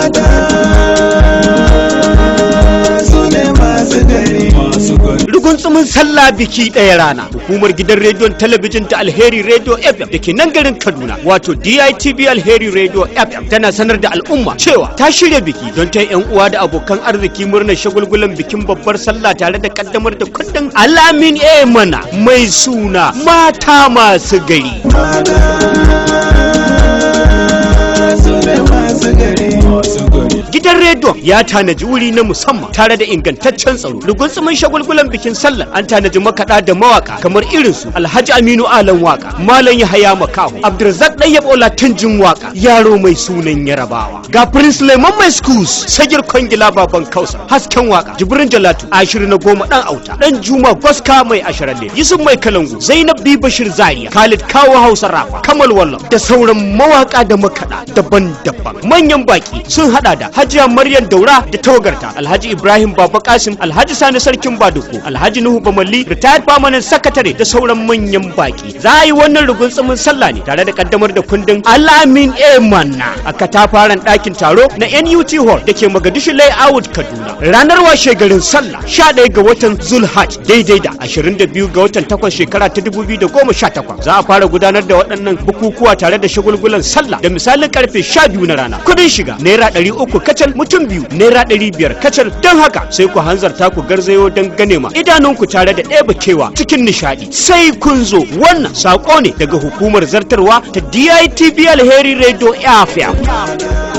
Mata su ne masu gari. Rugunsumin sallah, biki ɗaya rana. Hukumar gidan rediyon talabijin ta Alheri Radio FM da ke nan garin Kaduna, wato DITV Alheri Radio FM, tana sanar da al'umma cewa ta shirya biki don ta yan uwa da abokan arziki murnar shagulgulan bikin babbar sallah, tare da kaddamar da kundin Alamin A Mana mai suna Mata Masu Gari. Mata su ne masu gari. Gidan rediyon ya tanaji wuri na musamman tare da ingantaccen tsaro. Rugunsumin shagulgulan bikin sallah, an tanaji makaɗa da mawaka kamar irinsu Alhaji Aminu Alan Waka, Malam Yahaya Makaho, Abdulrazak Ɗayyab Ola Tunjin Waka, yaro mai sunan Yarabawa, ga Prince Lemon Mai Schools, Sagir Kwangila, Baban Kausa, Hasken Waka, Jibrin Jalatu, Ashiru na Goma, Dan Auta, Dan Juma Gwaska Mai Asharalle, Yusuf Mai Kalangu, Zainab B Bashir Zaria, Khalid Kawo Hausa Rafa, Kamal Wallam, da sauran mawaka da makaɗa daban-daban. Manyan baki sun hada da Hajiya Maryam Daura da tawagarta, Alhaji Ibrahim Baba Kasim, Alhaji Sani Sarkin Baduku, Alhaji Nuhu Bamalli, retired permanent secretary, da sauran manyan baki. Za a yi wannan rugunsumin sallah ne tare da kaddamar da kundin Alamin A Manna a katafaren ɗakin taro na NUT Hall da ke Magadishu Layout, Kaduna, ranar washe garin sallah, 11 ga watan Zulhaj, daidai da 22 ga watan 8, shekara ta 2018. Za a fara gudanar da waɗannan bukukuwa tare da shagulgulan sallah da misalin karfe 12 na rana. Kudin shiga ₦300 kacal, mutum biyu ₦500 kacal. Don haka sai ku hanzarta ku garzayo don gane ma idanunku tare da ɗeba kewa cikin nishaɗi. Sai kun zo. Wannan saƙo ne daga hukumar zartarwa ta DITV Alheri Radio FM.